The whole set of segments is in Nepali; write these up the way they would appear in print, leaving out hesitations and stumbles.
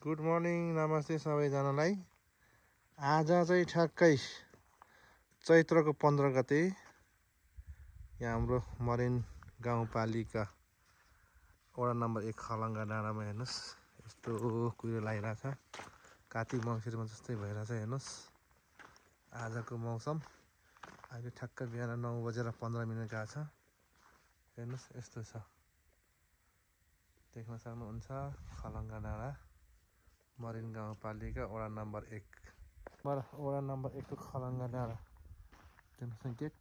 गुड मर्निङ नमस्ते सबैजनालाई। आज चाहिँ ठ्याक्कै चैत्रको 15 गते यहाँ हाम्रो मरिन गाउँपालिका वडा नम्बर 1 खलङ्गा डाँडामा हेर्नुहोस् यस्तो कुहिरो लागिरहेछ। कात्तिक मङ्सिरमा जस्तै भइरहेछ हेर्नुहोस् आजको मौसम। अहिले ठ्याक्क बिहान 9:15 गएको छ। हेर्नुहोस् यस्तो छ, देख्न सक्नुहुन्छ खलङ्गा डाँडा मरिन गाउँपालिका वडा नम्बर 1 वडा नम्बर 1 को खलङ्गा डाँडा देख्नुहोस् गेट।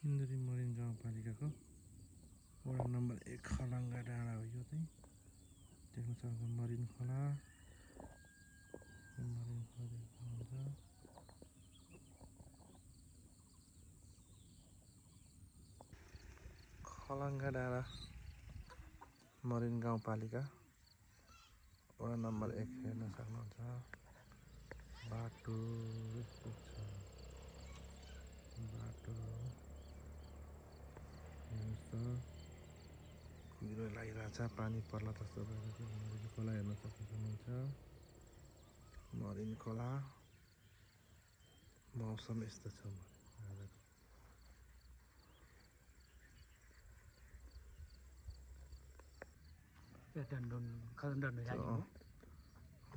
सिन्धुली मरिन गाउँपालिकाको वडा नम्बर 1 खलङ्गा डाँडा हो। यो चाहिँ देख्न सक्नुहुन्छ मरिन खोला देख्नुहुन्छ। खलङ्गा डाँडा मरिन गाउँपालिका वडा नम्बर 1 हेर्न सक्नुहुन्छ। बाटो यस्तो छ, बाटो कुहिरो लागिरहेछ, पानी पर्ला जस्तो भइरहेछ। मरिन खोला हेर्न सक्नुहुन्छ, मरिन खोला मौसम यस्तो छ आजको।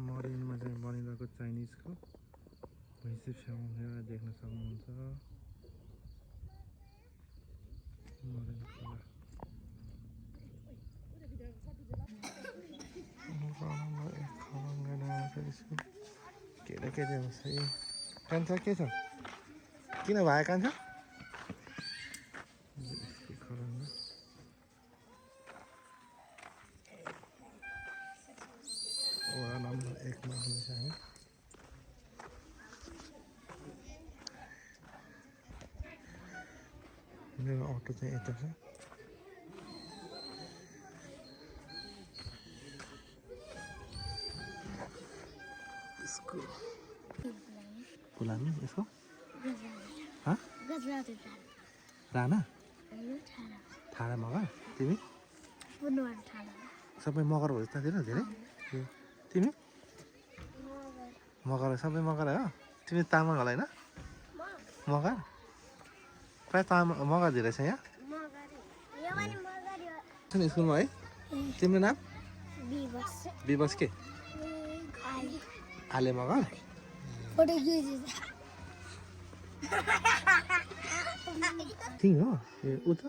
मरिनमा चाहिँ बनिरहेको चाइनिजको भैँसी फ्याउन देख्न सक्नुहुन्छ। मरिन खोला के हुन्छ कान्छ के छ, किन भयो कान्छ? वडा नम्बर 1 मा हुनेछ हामी। मेरो अटो चाहिँ यता छ। यसको पुलामी यसको राणा ठाडा मगर। तिमी सबै मगर हो यतातिर धेरै। तिमी मगर सबै मगर हो। तिमी तामाङ होला होइन? मगर प्रायः तामाङ मगर धेरै छ यहाँ स्कुलमा है। तिम्रो नाम विवश के आले मगर? थिङ हो ऊ त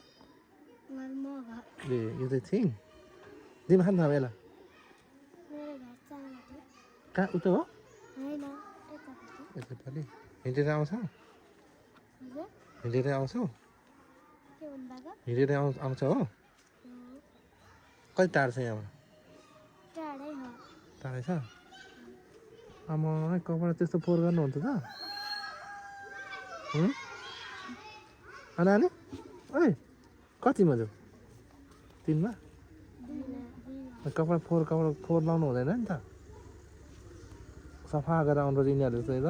ए यो चाहिँ थिङ। तिमी खानु थाहा बेला कहाँ उता हो यतापट्टि हिँडेर आउँछौ? हिँडेर आउँछौ? हिँडेर आउँछ हो? कति टाढो छ यहाँबाट? टाढै छ। आमा कपडा त्यस्तो फोहोर गर्नुहुन्छ त? अनाले ओइ कतिमा जाऊ? 3 मा? कपडा फोहोर लाउनु हुँदैन नि त, सफा गरेर आउनु पर्छ यिनीहरू चाहिँ त।